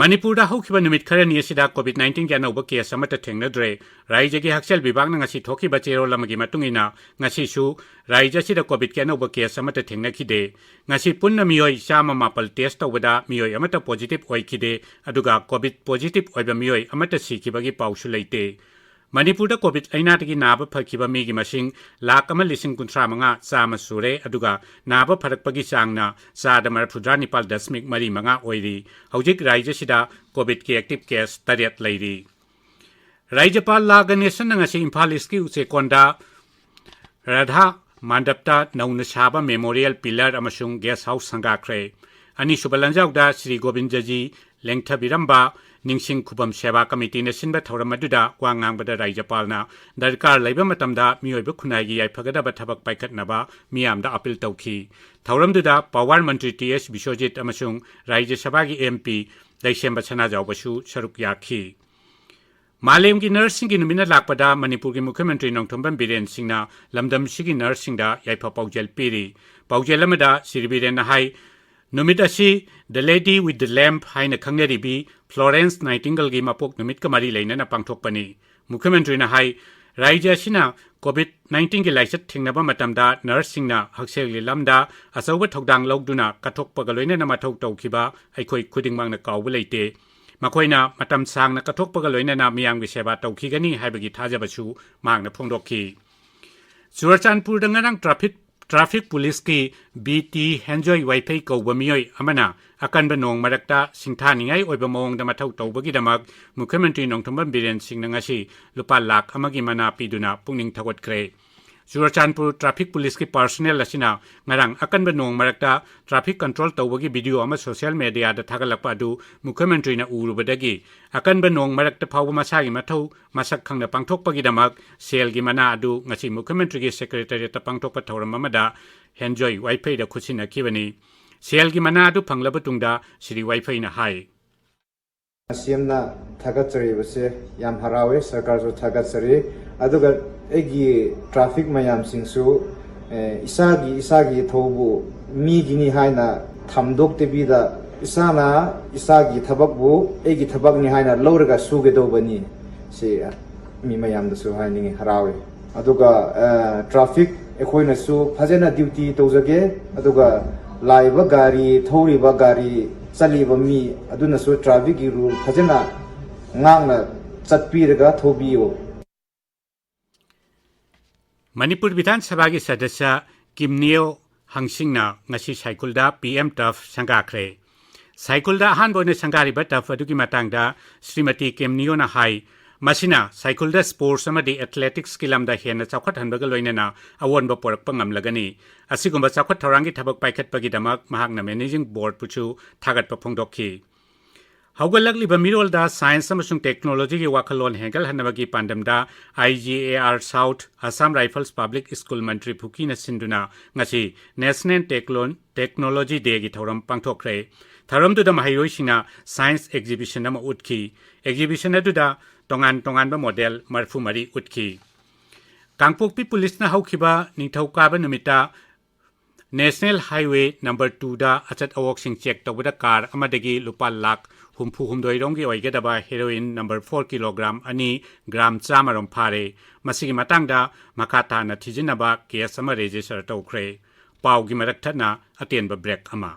ꯃꯅꯤꯄꯨꯔꯗ ꯍꯧꯈꯤꯕ ꯅꯨꯃꯤꯠ ꯈꯔꯅꯤ ꯑꯁꯤꯗ COVID nineteen ꯒꯤ ꯑꯅꯧꯕ case ꯑꯃꯠꯇ ꯊꯦꯡꯅꯗ꯭ꯔꯦ꯫ ꯔꯥꯏꯖ꯭ꯌꯒꯤ ꯍꯛꯁꯦꯜ ꯕꯤꯚꯥꯒꯅ ꯉꯁꯤ ꯊꯣꯛꯈꯤꯕ ꯆꯦꯔꯣꯜ ꯑꯃꯒꯤ ꯃꯇꯨꯡ ꯏꯟꯅ, ꯉꯁꯤꯁꯨ ꯔꯥꯏꯖ꯭ꯌ ꯑꯁꯤꯗ COVID ꯀꯤ ꯑꯅꯧꯕ case ꯑꯃꯠꯇ ꯊꯦꯡꯅꯈꯤꯗꯦ꯫ ꯉꯁꯤ ꯄꯨꯟꯅ ꯃꯤꯑꯣꯏ ꯆꯥꯝꯃ ꯃꯥꯄꯜ test ꯇꯧꯕꯗ ꯃꯤꯑꯣꯏ ꯑꯃꯠꯇ positive ꯑꯣꯏꯈꯤꯗꯦ, ꯑꯗꯨꯒ COVID positive ꯑꯣꯏꯕ ꯃꯤꯑꯣꯏ ꯑꯃꯠꯇ ꯁꯤꯈꯤꯕꯒꯤ ꯄꯥꯎꯁꯨ ꯂꯩꯇꯦ꯫ ꯃꯅꯤꯄꯨꯔꯗ COVID ꯂꯩꯅꯥꯗꯒꯤ ꯅꯥꯕ ꯐꯈꯤꯕ ꯃꯤꯒꯤ ꯃꯁꯤꯡ ꯂꯥꯈ ꯑꯃ ꯂꯤꯁꯤꯡ ꯀꯨꯟꯊ꯭ꯔꯥ ꯃꯉꯥ ꯆꯥꯝꯃ ꯁꯨꯔꯦ, ꯑꯗꯨꯒ ꯅꯥꯕ ꯐꯔꯛꯄꯒꯤ ꯆꯥꯡꯅ ꯆꯥꯗ ꯃꯔꯤꯐꯨꯇꯔꯥ ꯅꯤꯄꯥꯜ ꯗꯁꯃꯤꯛ ꯃꯔꯤ ꯃꯉꯥ ꯑꯣꯏꯔꯤ꯫ ꯍꯧꯖꯤꯛ ꯔꯥꯏꯖ꯭ꯌꯁꯤꯗ COVID ꯀꯤ active case ꯇꯔꯦꯠ ꯂꯩꯔꯤ꯫ ꯔꯥꯏꯖ꯭ꯌꯄꯥꯜ ꯂꯥ ꯒꯅꯦꯁꯟꯅ ꯉꯁꯤ ꯏꯝꯐꯥꯜ ꯏꯁꯀꯤ ꯎꯆꯦꯛꯀꯣꯟꯗ ꯔꯥꯙꯥ ꯃꯥꯟꯗꯞꯇ ꯅꯧꯅ ꯁꯥꯕ memorial pillar ꯑꯃꯁꯨꯡ guest house ꯁꯪꯒꯥꯈ꯭ꯔꯦ꯫ ꯑꯅꯤꯁꯨꯕ ꯂꯟꯖꯥꯎꯗ ꯁ꯭ꯔꯤ ꯒꯣꯕꯤꯟꯗꯖꯤ ꯂꯦꯡꯊꯕꯤꯔꯝꯕ ꯅꯤꯡꯁꯤꯡ ꯈꯨꯕꯝ ꯁꯦꯕꯥ ꯀꯃꯤꯇꯤꯅ ꯁꯤꯟꯕ ꯊꯧꯔꯝ ꯑꯗꯨꯗ ꯋꯥ ꯉꯥꯡꯕꯗ ꯔꯥꯖ꯭ꯌꯄꯥꯜꯅ ꯗꯔꯀꯥꯔ ꯂꯩꯕ ꯃꯇꯝꯗ ꯃꯤꯑꯣꯏꯕ ꯈꯨꯟꯅꯥꯏꯒꯤ ꯌꯥꯏꯐꯒꯗꯕ ꯊꯕꯛ ꯄꯥꯏꯈꯠꯅꯕ ꯃꯤꯌꯥꯝꯗ ꯑꯥꯄꯤꯜ ꯇꯧꯈꯤ꯫ ꯊꯧꯔꯝꯗꯨꯗ ꯄꯥꯋꯔ ꯃꯟꯇ꯭ꯔꯤ ꯇꯤ ꯑꯦꯁ ꯕꯤꯁ꯭ꯋꯖꯤꯠ ꯑꯃꯁꯨꯡ ꯔꯥꯖ꯭ꯌ ꯁꯚꯥꯒꯤ ꯑꯦꯝ ꯄꯤ ꯂꯩꯁꯦꯝꯕ ꯁꯅꯥꯖꯥꯎꯕꯁꯨ ꯁꯔꯨꯛ ꯌꯥꯈꯤ꯫ ꯃꯥꯂꯦꯝꯒꯤ ꯅꯔꯁꯁꯤꯡꯒꯤ ꯅꯨꯃꯤꯠꯅ ꯂꯥꯛꯄꯗ ꯃꯅꯤꯄꯨꯔꯒꯤ ꯃꯨꯈ꯭ꯌ ꯃꯟꯇ꯭ꯔꯤ ꯅꯣꯡꯊꯣꯝꯕꯝ ꯕꯤꯔꯦꯟ ꯁꯤꯡꯅ ꯂꯝꯗꯝꯁꯤꯒꯤ ꯅꯔꯁꯁꯤꯡꯗ ꯌꯥꯏꯐ ꯄꯥꯎꯖꯦꯜ ꯄꯤꯔꯤ꯫ ꯄꯥꯎꯖꯦꯜ ꯑꯃꯗ ꯁ꯭ꯔꯤ ꯕꯤꯔꯦꯟꯅ ꯍꯥꯏ, ꯅꯨꯃꯤꯠ ꯑꯁꯤ The Lady with the Lamp ꯍꯥꯏꯅ ꯈꯪꯅꯔꯤꯕꯤ ꯐ꯭ꯂꯣꯔꯦꯟꯁ ꯅꯥꯏꯇꯤꯡꯒꯜꯒꯤ ꯃꯄꯣꯛ ꯅꯨꯃꯤꯠꯀ ꯃꯔꯤ ꯂꯩꯅꯅ ꯄꯥꯡꯊꯣꯛꯄꯅꯤ꯫ ꯃꯨꯈ꯭ꯌ ꯃꯟꯇ꯭ꯔꯤꯅ ꯍꯥꯏ, ꯔꯥꯖ꯭ꯌ ꯑꯁꯤꯅ ꯀꯣꯚꯤꯗ ꯅꯥꯏꯟꯇꯤꯟꯒꯤ ꯂꯥꯏꯆꯠ ꯊꯦꯡꯅꯕ ꯃꯇꯝꯗ ꯅꯔꯁꯁꯤꯡꯅ ꯍꯛꯁꯦꯜꯒꯤ ꯂꯝꯗ ꯑꯆꯧꯕ ꯊꯧꯗꯥꯡ ꯂꯧꯗꯨꯅ ꯀꯠꯊꯣꯛꯄꯒ ꯂꯣꯏꯅꯅ ꯃꯊꯧ ꯇꯧꯈꯤꯕ ꯑꯩꯈꯣꯏ ꯈꯨꯗꯤꯡꯃꯛꯅ ꯀꯥꯎꯕ ꯂꯩꯇꯦ꯫ ꯃꯈꯣꯏꯅ ꯃꯇꯝ ꯁꯥꯡꯅ ꯀꯠꯊꯣꯛꯄꯒ ꯂꯣꯏꯅꯅ ꯃꯤꯌꯥꯝꯒꯤ ꯁꯦꯕꯥ ꯇꯧꯈꯤꯒꯅꯤ ꯍꯥꯏꯕꯒꯤ ꯊꯥꯖꯕꯁꯨ ꯃꯍꯥꯛꯅ ꯐꯣꯡꯗꯣꯛꯈꯤ꯫ ꯆꯨꯔꯆꯥꯟꯄꯨꯔꯗ ꯉꯔꯥꯡ ꯇ꯭ꯔꯥꯐꯤꯛ, ꯇ꯭ꯔꯥꯐꯤꯛ ꯄꯨꯂꯤꯁꯀꯤ ꯕꯤ ꯇꯤ ꯍꯦꯟꯖꯣꯏ ꯋꯥꯏꯐꯩ ꯀꯧꯕ ꯃꯤꯑꯣꯏ ꯑꯃꯅ ꯑꯀꯟꯕ ꯅꯣꯡ ꯃꯔꯛꯇ ꯁꯤꯡꯊꯥꯅꯤꯡꯉꯥꯏ ꯑꯣꯏꯕ ꯃꯑꯣꯡꯗ ꯃꯊꯧ ꯇꯧꯕꯒꯤꯗꯃꯛ ꯃꯨꯈ꯭ꯌ ꯃꯟꯇ꯭ꯔꯤ ꯅꯣꯡꯊꯣꯝꯕꯝ ꯕꯤꯔꯦꯟ ꯁꯤꯡꯅ ꯉꯁꯤ ꯂꯨꯄꯥ ꯂꯥꯈ ꯑꯃꯒꯤ ꯃꯅꯥ ꯄꯤꯗꯨꯅ ꯄꯨꯛꯅꯤꯡ ꯊꯧꯒꯠꯈ꯭ꯔꯦ꯫ ꯆꯨꯔꯆꯥꯟꯄꯨꯔ ꯇ꯭ꯔꯥꯐꯤꯛ ꯄꯨꯂꯤꯁꯀꯤ ꯄꯥꯔꯁꯣꯅꯦꯜ ꯑꯁꯤꯅ ꯉꯔꯥꯡ ꯑꯀꯟꯕ ꯅꯣꯡ ꯃꯔꯛꯇ ꯇ꯭ꯔꯥꯐꯤꯛ ꯀꯟꯇ꯭ꯔꯣꯜ ꯇꯧꯕꯒꯤ ꯚꯤꯗꯤꯑꯣ ꯑꯃ ꯁꯣꯁꯤꯌꯦꯜ ꯃꯦꯗꯤꯌꯥꯗ ꯊꯥꯒꯠꯂꯛꯄ ꯑꯗꯨ ꯃꯨꯈ꯭ꯌ ꯃꯟꯇ꯭ꯔꯤꯅ ꯎꯔꯨꯕꯗꯒꯤ ꯑꯀꯟꯕ ꯅꯣꯡ ꯃꯔꯛꯇ ꯐꯥꯎꯕ ꯃꯁꯥꯒꯤ ꯃꯊꯧ ꯃꯁꯛ ꯈꯪꯅ ꯄꯥꯡꯊꯣꯛꯄꯒꯤꯗꯃꯛ ꯁꯦꯜꯒꯤ ꯃꯅꯥ ꯑꯗꯨ ꯉꯁꯤ ꯃꯨꯈ꯭ꯌ ꯃꯟꯇ꯭ꯔꯤꯒꯤ ꯁꯦꯀ꯭ꯔꯦꯇꯔꯤꯌꯦꯠꯇ ꯄꯥꯡꯊꯣꯛꯄ ꯊꯧꯔꯝ ꯑꯃꯗ ꯍꯦꯟꯖꯣꯏ ꯋꯥꯏꯐꯩꯗ ꯈꯨꯠꯁꯤꯟꯅꯈꯤꯕꯅꯤ꯫ ꯁꯦꯜꯒꯤ ꯃꯅꯥ ꯑꯗꯨ ꯐꯪꯂꯕ ꯇꯨꯡꯗ ꯁ꯭ꯔꯤ ꯋꯥꯏꯐꯩꯅ ꯍꯥꯏ꯫ ꯁꯤ ꯑꯦꯝꯅ ꯊꯥꯒꯠꯆꯔꯤꯕꯁꯦ ꯌꯥꯝ ꯍꯔꯥꯎꯋꯦ, ꯁꯔꯀꯥꯔꯁꯨ ꯊꯥꯒꯠꯆꯔꯤ꯫ ꯑꯗꯨꯒ ꯑꯩꯒꯤ ꯇ꯭ꯔꯥꯐꯤꯛ ꯃꯌꯥꯝꯁꯤꯡꯁꯨ, ꯑꯦ, ꯏꯁꯥꯒꯤ, ꯏꯁꯥꯒꯤ ꯊꯧꯕꯨ ꯃꯤꯒꯤꯅꯤ ꯍꯥꯏꯅ ꯊꯝꯗꯣꯛꯇꯕꯤꯗ, ꯏꯁꯥꯅ ꯏꯁꯥꯒꯤ ꯊꯕꯛꯄꯨ ꯑꯩꯒꯤ ꯊꯕꯛꯅꯤ ꯍꯥꯏꯅ ꯂꯧꯔꯒ ꯁꯨꯒꯗꯧꯕꯅꯤ꯫ ꯁꯤ ꯃꯤ ꯃꯌꯥꯝꯗꯁꯨ ꯍꯥꯏꯅꯤꯡꯉꯤ, ꯍꯔꯥꯎꯋꯤ꯫ ꯑꯗꯨꯒ, ꯑ, ꯇ꯭ꯔꯥꯐꯤꯛ ꯑꯩꯈꯣꯏꯅꯁꯨ ꯐꯖꯅ ꯗ꯭ꯌꯨꯇꯤ ꯇꯧꯖꯒꯦ꯫ ꯑꯗꯨꯒ ꯂꯥꯛꯏꯕ ꯒꯥꯔꯤ, ꯊꯧꯔꯤꯕ ꯒꯥꯔꯤ, ꯆꯠꯂꯤꯕ ꯃꯤ ꯑꯗꯨꯅꯁꯨ ꯇ꯭ꯔꯥꯐꯤꯛꯀꯤ ꯔꯨꯜ ꯐꯖꯅ ꯉꯥꯛꯅ ꯆꯠꯄꯤꯔꯒ ꯊꯧꯕꯤꯌꯨ꯫ ꯃꯅꯤꯄꯨꯔ ꯕꯤꯙꯥꯟ ꯁꯚꯥꯒꯤ ꯁꯗꯁ꯭ꯌ ꯀꯤꯝꯅꯤꯌꯣ ꯍꯪꯁꯤꯡꯅ ꯉꯁꯤ ꯁꯥꯏꯈꯨꯜꯗ ꯄꯤ ꯑꯦꯝ ꯇꯔꯐ ꯁꯪꯒꯥꯈ꯭ꯔꯦ꯫ ꯁꯥꯏꯈꯨꯜꯗ ꯑꯍꯥꯟꯕ ꯑꯣꯏꯅ ꯁꯪꯒꯥꯔꯤꯕ ꯇꯔꯐ ꯑꯗꯨꯒꯤ ꯃꯇꯥꯡꯗ ꯁ꯭ꯔꯤꯃꯇꯤ ꯀꯦꯝꯅꯤꯌꯣꯅ ꯍꯥꯏ, ꯃꯁꯤꯅ ꯁꯥꯏꯈꯨꯜꯗ ꯁ꯭ꯄꯣꯔꯠꯁ ꯑꯃꯗꯤ ꯑꯦꯊꯂꯦꯇꯤꯛꯁꯀꯤ ꯂꯝꯗ ꯍꯦꯟꯅ ꯆꯥꯎꯈꯠꯍꯟꯕꯒ ꯂꯣꯏꯅꯅ ꯑꯑꯣꯟꯕ ꯄꯨꯔꯛꯄ ꯉꯝꯂꯒꯅꯤ꯫ ꯑꯁꯤꯒꯨꯝꯕ ꯆꯥꯎꯈꯠ ꯊꯧꯔꯥꯡꯒꯤ ꯊꯕꯛ ꯄꯥꯏꯈꯠꯄꯒꯤꯗꯃꯛ ꯃꯍꯥꯛꯅ ꯃꯦꯅꯦꯖꯤꯡ ꯕꯣꯔꯗꯄꯨꯁꯨ ꯊꯥꯒꯠꯄ ꯐꯣꯡꯗꯣꯛꯈꯤ꯫ ꯍꯧꯒꯠꯂꯛꯂꯤꯕ ꯃꯤꯔꯣꯜꯗ science ꯑꯃꯁꯨꯡ technologyꯒꯤ ꯋꯥꯈꯜꯂꯣꯟ ꯍꯦꯟꯒꯠꯍꯟꯅꯕꯒꯤ ꯄꯥꯟꯗꯝꯗ I G A R South, Assam Rifles Public School ꯃꯟꯇ꯭ꯔꯤ ꯐꯨꯀꯤꯅ ꯁꯤꯟꯗꯨꯅ ꯉꯁꯤ National Techlo-, Technology Dayꯒꯤ ꯊꯧꯔꯝ ꯄꯥꯡꯊꯣꯛꯈ꯭ꯔꯦ꯫ ꯊꯧꯔꯝꯗꯨꯗ ꯃꯍꯩꯔꯣꯏꯁꯤꯡꯅ science exhibition ꯑꯃ ꯎꯠꯈꯤ꯫ Exhibition ꯑꯗꯨꯗ ꯇꯣꯉꯥꯟ ꯇꯣꯉꯥꯟꯕ model ꯃꯔꯤꯐꯨ ꯃꯔꯤ ꯎꯠꯈꯤ꯫ ꯀꯥꯡꯄꯣꯛꯄꯤ ꯄꯨꯂꯤꯁꯅ ꯍꯧꯈꯤꯕ ꯅꯤꯡꯊꯧꯀꯥꯕ ꯅꯨꯃꯤꯠꯇ National Highway number twoꯗ ꯑꯆꯠ ꯑꯋꯣꯛꯁꯤꯡ check ꯇꯧꯕꯗ car ꯑꯃꯗꯒꯤ ꯂꯨꯄꯥ ꯂꯥꯈ ꯍꯨꯝꯐꯨ ꯍꯨꯝꯗꯣꯏ ꯔꯣꯝꯒꯤ ꯑꯣꯏꯒꯗꯕ heroin number four kilogram ꯑꯅꯤ, gram ꯆꯥꯝꯃ ꯔꯣꯝ ꯐꯥꯔꯦ꯫ ꯃꯁꯤꯒꯤ ꯃꯇꯥꯡꯗ ꯃꯈꯥ ꯇꯥꯅ ꯊꯤꯖꯤꯟꯅꯕ case ꯑꯃ register ꯇꯧꯈ꯭ꯔꯦ꯫ ꯄꯥꯎꯒꯤ ꯃꯔꯛ ꯊꯠꯅ ꯑꯇꯦꯟꯕ break ꯑꯃ꯫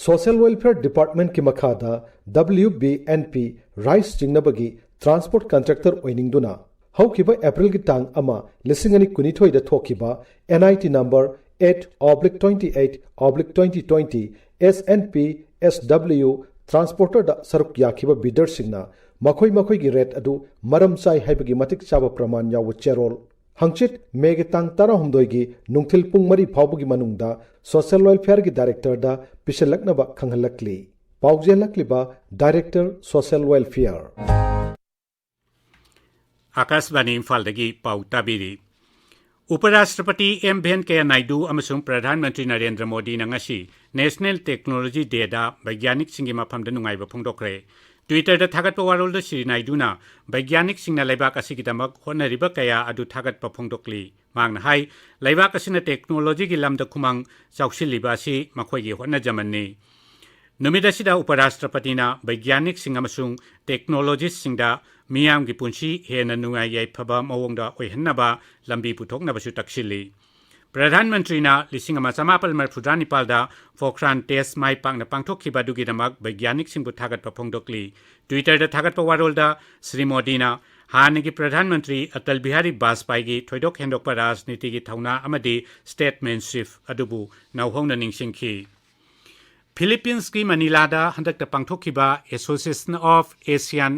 Social Welfare Departmentꯀꯤ ꯃꯈꯥꯗ W B N P rice ꯆꯤꯡꯅꯕꯒꯤ transport contractor ꯑꯣꯏꯅꯤꯡꯗꯨꯅ ꯍꯧꯈꯤꯕ Aprilꯒꯤ ꯇꯥꯡ ꯑꯃ, ꯂꯤꯁꯤꯡ ꯑꯅꯤ ꯀꯨꯟꯅꯤꯊꯣꯏꯗ ꯊꯣꯛꯈꯤꯕ N I T number eight oblique twenty eight oblique twenty twenty S N P S W transporterꯗ ꯁꯔꯨꯛ ꯌꯥꯈꯤꯕ bidderꯁꯤꯡꯅ ꯃꯈꯣꯏ ꯃꯈꯣꯏꯒꯤ rate ꯑꯗꯨ ꯃꯔꯝ ꯆꯥꯏ ꯍꯥꯏꯕꯒꯤ ꯃꯇꯤꯛ ꯆꯥꯕ ꯄ꯭ꯔꯃꯥꯟ ꯌꯥꯎꯕ ꯆꯦꯔꯣꯜ ꯍꯪꯆꯤꯠ Mayꯒꯤ ꯇꯥꯡ ꯇꯔꯥꯍꯨꯝꯗꯣꯏꯒꯤ ꯅꯨꯡꯊꯤꯜ ꯄꯨꯡ ꯃꯔꯤ ꯐꯥꯎꯕꯒꯤ ꯃꯅꯨꯡꯗ Social Welfareꯒꯤ directorꯗ ꯄꯤꯁꯤꯜꯂꯛꯅꯕ ꯈꯪꯍꯜꯂꯛꯂꯤ꯫ ꯄꯥꯎꯖꯦꯜꯂꯛꯂꯤꯕ Director Social Welfare꯫ ꯑꯀꯥꯁꯕꯥꯅꯤ ꯏꯝꯐꯥꯜꯗꯒꯤ ꯄꯥꯎ ꯇꯥꯕꯤꯔꯤ꯫ ꯎꯄꯔꯥꯁꯇ꯭ꯔꯄꯇꯤ ꯑꯦꯝ ꯚꯦꯟꯀꯌꯥ ꯅꯥꯏꯗꯨ ꯑꯃꯁꯨꯡ ꯄ꯭ꯔꯙꯥꯟ ꯃꯟꯇ꯭ꯔꯤ ꯅꯔꯦꯟꯗ꯭ꯔ ꯃꯣꯗꯤꯅ ꯉꯁꯤ National Technology Dayꯗ ꯕꯩꯒ꯭ꯌꯥꯅꯤꯛꯁꯤꯡꯒꯤ ꯃꯐꯝꯗ ꯅꯨꯡꯉꯥꯏꯕ ꯐꯣꯡꯗꯣꯛꯈ꯭ꯔꯦ꯫ Twitterꯗ ꯊꯥꯒꯠꯄ ꯋꯥꯔꯣꯜꯗ ꯁ꯭ꯔꯤ ꯅꯥꯏꯗꯨꯅ ꯕꯩꯒ꯭ꯌꯥꯅꯤꯛꯁꯤꯡꯅ ꯂꯩꯕꯥꯛ ꯑꯁꯤꯒꯤꯗꯃꯛ ꯍꯣꯠꯅꯔꯤꯕ ꯀꯌꯥ ꯑꯗꯨ ꯊꯥꯒꯠꯄ ꯐꯣꯡꯗꯣꯛꯂꯤ꯫ ꯃꯍꯥꯛꯅ ꯍꯥꯏ, ꯂꯩꯕꯥꯛ ꯑꯁꯤꯅ technologyꯒꯤ ꯂꯝꯗ ꯈꯨꯃꯥꯡ ꯆꯥꯎꯁꯤꯜꯂꯤꯕ ꯑꯁꯤ ꯃꯈꯣꯏꯒꯤ ꯍꯣꯠꯅꯖꯃꯟꯅꯤ꯫ ꯅꯨꯃꯤꯠ ꯑꯁꯤꯗ ꯎꯄꯔꯥꯁꯇ꯭ꯔꯄꯇꯤꯅ ꯕꯩꯒ꯭ꯌꯥꯅꯤꯛꯁꯤꯡ ꯑꯃꯁꯨꯡ technologistꯁꯤꯡꯗ ꯃꯤꯌꯥꯝꯒꯤ ꯄꯨꯟꯁꯤ ꯍꯦꯟꯅ ꯅꯨꯡꯉꯥꯏ ꯌꯥꯏꯐꯕ ꯃꯑꯣꯡꯗ ꯑꯣꯏꯍꯟꯅꯕ ꯂꯝꯕꯤ ꯄꯨꯊꯣꯛꯅꯕꯁꯨ ꯇꯛꯁꯤꯜꯂꯤ꯫ ꯄ꯭ꯔꯙꯥꯟ ꯃꯟꯇ꯭ꯔꯤꯅ ꯂꯤꯁꯤꯡ ꯑꯃ ꯆꯃꯥꯄꯜ ꯃꯔꯤꯐꯨꯇꯔꯥꯅꯤꯄꯥꯜꯗ Pokhran test ꯃꯥꯏ ꯄꯥꯛꯅ ꯄꯥꯡꯊꯣꯛꯈꯤꯕ ꯑꯗꯨꯒꯤꯗꯃꯛ ꯕꯩꯒ꯭ꯌꯥꯅꯤꯛꯁꯤꯡꯕꯨ ꯊꯥꯒꯠꯄ ꯐꯣꯡꯗꯣꯛꯂꯤ꯫ Twitterꯗ ꯊꯥꯒꯠꯄ ꯋꯥꯔꯣꯜꯗ ꯁ꯭ꯔꯤ ꯃꯣꯗꯤꯅ ꯍꯥꯟꯅꯒꯤ ꯄ꯭ꯔꯙꯥꯟ ꯃꯟꯇ꯭ꯔꯤ ꯑꯇꯜ ꯕꯤꯍꯥꯔꯤ ꯕꯥꯖꯄꯥꯏꯒꯤ ꯊꯣꯏꯗꯣꯛ ꯍꯦꯟꯗꯣꯛꯄ ꯔꯥꯖꯅꯤꯇꯤꯒꯤ ꯊꯧꯅꯥ ꯑꯃꯗꯤ statesmanship ꯑꯗꯨꯕꯨ ꯅꯧꯍꯧꯅ ꯅꯤꯡꯁꯤꯡꯈꯤ꯫ ꯐꯤꯂꯤꯄꯤꯟꯁꯀꯤ ꯃꯅꯤꯂꯥꯗ ꯍꯟꯗꯛꯇ ꯄꯥꯡꯊꯣꯛꯈꯤꯕ Association of Asian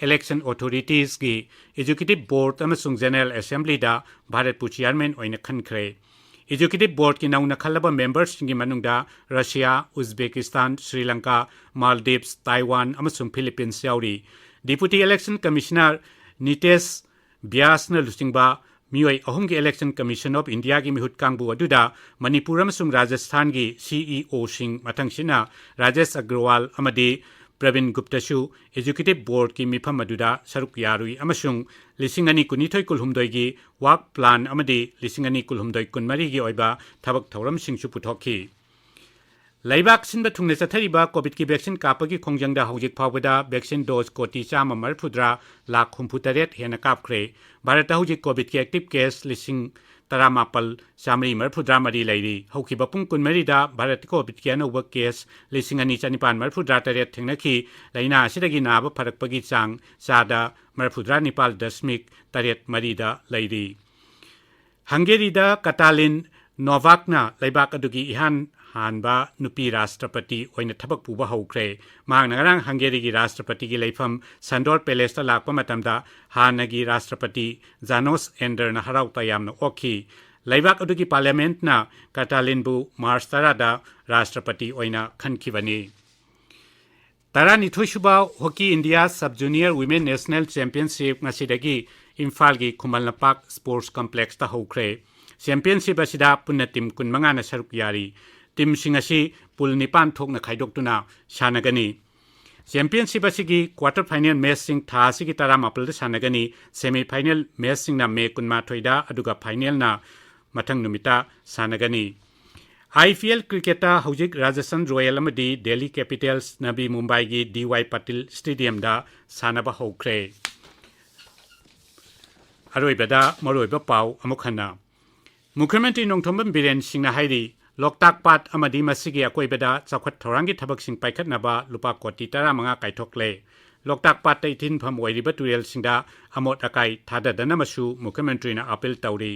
Election Authoritieski Executive Board ꯑꯃꯁꯨꯡ General Assemblyꯗ ꯚꯥꯔꯠꯄꯨ chairman ꯑꯣꯏꯅ ꯈꯟꯈ꯭ꯔꯦ꯫ Executive Boardꯀꯤ ꯅꯧꯅ ꯈꯜꯂꯕ memberꯁꯤꯡꯒꯤ ꯃꯅꯨꯡꯗ Russia, ꯎꯖꯕꯦꯀꯤꯁꯇꯥꯟ, Shri Lanka, Maldives, Taiwan ꯑꯃꯁꯨꯡ ꯐꯤꯂꯤꯄꯤꯟꯁ ꯌꯥꯎꯔꯤ꯫ Deputy Election Commissioner ꯅꯤꯇꯦꯁ ꯕ꯭ꯌꯥꯁꯅ ꯂꯨꯆꯤꯡꯕ ꯃꯤꯑꯣꯏ ꯑꯍꯨꯝꯒꯤ Election Commission of Indiaꯒꯤ ꯃꯤꯍꯨꯠ ꯀꯥꯡꯕꯨ ꯑꯗꯨꯗ ꯃꯅꯤꯄꯨꯔ ꯑꯃꯁꯨꯡ ꯔꯥꯖꯁꯊꯥꯟꯒꯤ CEOꯁꯤꯡ, ꯃꯊꯪꯁꯤꯠꯅ ꯔꯥꯖꯦꯁ ꯑꯒ꯭ꯔꯋꯥꯜ ꯑꯃꯗꯤ ꯄ꯭ꯔꯕꯤꯟ ꯒꯨꯞꯇꯁꯨ Executive Boardꯀꯤ ꯃꯤꯐꯝ ꯑꯗꯨꯗ ꯁꯔꯨꯛ ꯌꯥꯔꯨꯏ ꯑꯃꯁꯨꯡ ꯂꯤꯁꯤꯡ ꯑꯅꯤ ꯀꯨꯟꯅꯤꯊꯣꯏ ꯀꯨꯟꯍꯨꯝꯗꯣꯏꯒꯤ work plan ꯑꯃꯗꯤ ꯂꯤꯁꯤꯡ ꯑꯅꯤ ꯀꯨꯟꯍꯨꯝꯗꯣꯏ ꯀꯨꯟꯃꯔꯤꯒꯤ ꯑꯣꯏꯕ ꯊꯕꯛ ꯊꯧꯔꯝꯁꯤꯡꯁꯨ ꯄꯨꯊꯣꯛꯈꯤ꯫ ꯂꯩꯕꯥꯛ ꯁꯤꯟꯕ ꯊꯨꯡꯅ ꯆꯠꯊꯔꯤꯕ COVIDꯀꯤ vaccine ꯀꯥꯞꯄꯒꯤ ꯈꯣꯡꯖꯪꯗ ꯍꯧꯖꯤꯛ ꯐꯥꯎꯕꯗ vaccine dose ꯀꯣꯇꯤ ꯆꯥꯝꯃ ꯃꯔꯤꯐꯨꯇꯔꯥ ꯂꯥꯈ ꯍꯨꯝꯐꯨꯇꯔꯦꯠ ꯍꯦꯟꯅ ꯀꯥꯞꯈ꯭ꯔꯦ꯫ ꯚꯥꯔꯠꯇ ꯍꯧꯖꯤꯛ COVIDꯀꯤ active case ꯂꯤꯁꯤꯡ ꯇꯔꯥꯃꯥꯄꯜ ꯆꯥꯃꯔꯤ ꯃꯔꯤꯐꯨꯇꯔꯥ ꯃꯔꯤ ꯂꯩꯔꯤ꯫ ꯍꯧꯈꯤꯕ ꯄꯨꯡ ꯀꯨꯟꯃꯔꯤꯗ ꯚꯥꯔꯠꯇ COVIDꯀꯤ ꯑꯅꯧꯕ case ꯂꯤꯁꯤꯡ ꯑꯅꯤ ꯆꯅꯤꯄꯥꯟ ꯃꯔꯤꯐꯨꯇꯔꯥ ꯇꯔꯦꯠ ꯊꯦꯡꯅꯈꯤ꯫ ꯂꯥꯏꯅꯥ ꯑꯁꯤꯗꯒꯤ ꯅꯥꯕ ꯐꯔꯛꯄꯒꯤ ꯆꯥꯡ ꯆꯥꯗ ꯃꯔꯤꯐꯨꯇꯔꯥ ꯅꯤꯄꯥꯜ ꯗꯁꯃꯤꯛ ꯇꯔꯦꯠ ꯃꯔꯤꯗ ꯂꯩꯔꯤ꯫ ꯍꯪꯒꯦꯔꯤꯗ ꯀꯇꯥꯂꯤꯟ ꯅꯣꯚꯥꯛꯅ ꯂꯩꯕꯥꯛ ꯑꯗꯨꯒꯤ ꯏꯍꯥꯟ ꯍꯥꯟꯕ ꯅꯨꯄꯤ ꯔꯥꯁꯇ꯭ꯔꯄꯇꯤ ꯑꯣꯏꯅ ꯊꯕꯛ ꯄꯨꯕ ꯍꯧꯈ꯭ꯔꯦ꯫ ꯃꯍꯥꯛꯅ ꯉꯔꯥꯡ ꯍꯪꯒꯦꯔꯤꯒꯤ ꯔꯥꯁꯇ꯭ꯔꯄꯇꯤꯒꯤ ꯂꯩꯐꯝ ꯁꯟꯗꯣꯔ ꯄꯦꯂꯦꯁꯇ ꯂꯥꯛꯄ ꯃꯇꯝꯗ ꯍꯥꯟꯅꯒꯤ ꯔꯥꯁꯇ꯭ꯔꯄꯇꯤ ꯖꯥꯅꯣꯁ ꯑꯦꯟꯗꯔꯅ ꯍꯔꯥꯎ ꯇꯌꯥꯝꯅ ꯑꯣꯛꯈꯤ꯫ ꯂꯩꯕꯥꯛ ꯑꯗꯨꯒꯤ ꯄꯥꯔꯂꯤꯌꯥꯃꯦꯟꯠꯅ ꯀꯇꯥꯂꯤꯟꯕꯨ ꯃꯥꯔꯆ ꯇꯔꯥꯗ ꯔꯥꯁꯇ꯭ꯔꯄꯇꯤ ꯑꯣꯏꯅ ꯈꯟꯈꯤꯕꯅꯤ꯫ ꯇꯔꯥꯅꯤꯊꯣꯏꯁꯨꯕ Hockey India Sub Junior Women National Championship ꯉꯁꯤꯗꯒꯤ ꯏꯝꯐꯥꯜꯒꯤ ꯈꯨꯃꯟ ꯂꯝꯄꯥꯛ Sports Complexꯇ ꯍꯧꯈ꯭ꯔꯦ꯫ Championship ꯑꯁꯤꯗ ꯄꯨꯟꯅ team ꯀꯨꯟꯃꯉꯥꯅ ꯁꯔꯨꯛ ꯌꯥꯔꯤ꯫ Teamꯁꯤꯡ ꯑꯁꯤ pool ꯅꯤꯄꯥꯟ ꯊꯣꯛꯅ ꯈꯥꯏꯗꯣꯛꯇꯨꯅ ꯁꯥꯟꯅꯒꯅꯤ꯫ Championship ꯑꯁꯤꯒꯤ quarter final matchꯁꯤꯡ ꯊꯥ ꯑꯁꯤꯒꯤ ꯇꯔꯥꯃꯥꯄꯜꯗ ꯁꯥꯟꯅꯒꯅꯤ꯫ Semi final matchꯁꯤꯡꯅ ꯃꯦ ꯀꯨꯟꯃꯥꯊꯣꯏꯗ, ꯑꯗꯨꯒ finalꯅ ꯃꯊꯪ ꯅꯨꯃꯤꯠꯇ ꯁꯥꯟꯅꯒꯅꯤ꯫ IPL cricketꯇ ꯍꯧꯖꯤꯛ ꯔꯥꯖꯁꯊꯥꯟ ꯔꯣꯌꯦꯜ ꯑꯃꯗꯤ ꯗꯦꯜꯂꯤ ꯀꯦꯄꯤꯇꯦꯜꯁ ꯅꯕꯤ ꯃꯨꯝꯕꯥꯏꯒꯤ ꯗꯤ ꯋꯥꯏ ꯄꯇꯤꯜ ꯁ꯭ꯇꯦꯗꯤꯌꯝꯗ ꯁꯥꯟꯅꯕ ꯍꯧꯈ꯭ꯔꯦ꯫ ꯑꯔꯣꯏꯕꯗ ꯃꯔꯨꯑꯣꯏꯕ ꯄꯥꯎ ꯑꯃꯨꯛ ꯍꯟꯅ꯫ ꯃꯨꯈ꯭ꯌ ꯃꯟꯇ꯭ꯔꯤ ꯅꯣꯡꯊꯣꯝꯕꯝ ꯕꯤꯔꯦꯟ ꯁꯤꯡꯅ ꯍꯥꯏꯔꯤ, ꯂꯣꯛꯇꯥꯛ ꯄꯥꯠ ꯑꯃꯗꯤ ꯃꯁꯤꯒꯤ ꯑꯀꯣꯏꯕꯗ ꯆꯥꯎꯈꯠ ꯊꯧꯔꯥꯡꯒꯤ ꯊꯕꯛꯁꯤꯡ ꯄꯥꯏꯈꯠꯅꯕ ꯂꯨꯄꯥ ꯀꯣꯇꯤ ꯇꯔꯥꯃꯉꯥ ꯀꯥꯏꯊꯣꯛꯂꯦ꯫ ꯂꯣꯛꯇꯥꯛ ꯄꯥꯠꯇ ꯏꯊꯤꯟꯐꯝ ꯑꯣꯏꯔꯤꯕ ꯇꯨꯔꯦꯜꯁꯤꯡꯗ ꯑꯃꯣꯠ ꯑꯀꯥꯏ ꯊꯥꯗꯗꯅꯕꯁꯨ ꯃꯨꯈ꯭ꯌ ꯃꯟꯇ꯭ꯔꯤꯅ ꯑꯥꯄꯤꯜ ꯇꯧꯔꯤ꯫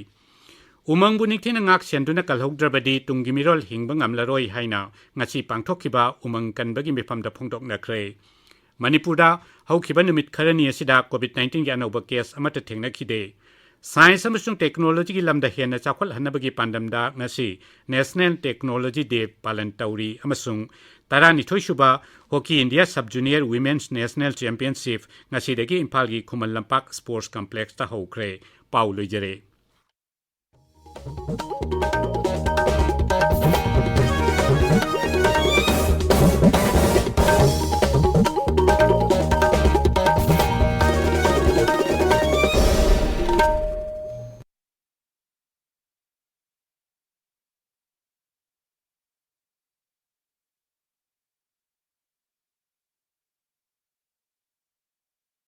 ꯎꯃꯪꯕꯨ ꯅꯤꯡꯊꯤꯅ ꯉꯥꯛ ꯁꯦꯟꯗꯨꯅ ꯀꯜꯍꯧꯗ꯭ꯔꯕꯗꯤ ꯇꯨꯡꯒꯤ ꯃꯤꯔꯣꯜ ꯍꯤꯡꯕ ꯉꯝꯂꯔꯣꯏ ꯍꯥꯏꯅ ꯉꯁꯤ ꯄꯥꯡꯊꯣꯛꯈꯤꯕ ꯎꯃꯪ ꯀꯟꯕꯒꯤ ꯃꯤꯐꯝꯗ ꯐꯣꯡꯗꯣꯛꯅꯈ꯭ꯔꯦ꯫ ꯃꯅꯤꯄꯨꯔꯗ ꯍꯧꯈꯤꯕ ꯅꯨꯃꯤꯠ ꯈꯔꯅꯤ ꯑꯁꯤꯗ COVID nineteenꯒꯤ ꯑꯅꯧꯕ case ꯑꯃꯠꯇ ꯊꯦꯡꯅꯈꯤꯗꯦ꯫ ꯁꯥꯏꯟꯁ ꯑꯃꯁꯨꯡ ꯇꯦꯛꯅꯣꯂꯣꯖꯤꯒꯤ ꯂꯝꯗ ꯍꯦꯟꯅ ꯆꯥꯎꯈꯠꯍꯟꯅꯕꯒꯤ ꯄꯥꯟꯗꯝꯗ ꯉꯁꯤ National Technology Day ꯄꯥꯂꯟ ꯇꯧꯔꯤ ꯑꯃꯁꯨꯡ ꯇꯔꯥꯅꯤꯊꯣꯏ ꯁꯨꯕ Hockey India Sub Junior Women's National Championship ꯉꯁꯤꯗꯒꯤ ꯏꯝꯐꯥꯜꯒꯤ ꯈꯨꯃꯟ ꯂꯝꯄꯥꯛ Sports Complexꯇ ꯍꯧꯈ꯭ꯔꯦ꯫ ꯄꯥꯎ ꯂꯣꯏꯖꯔꯦ꯫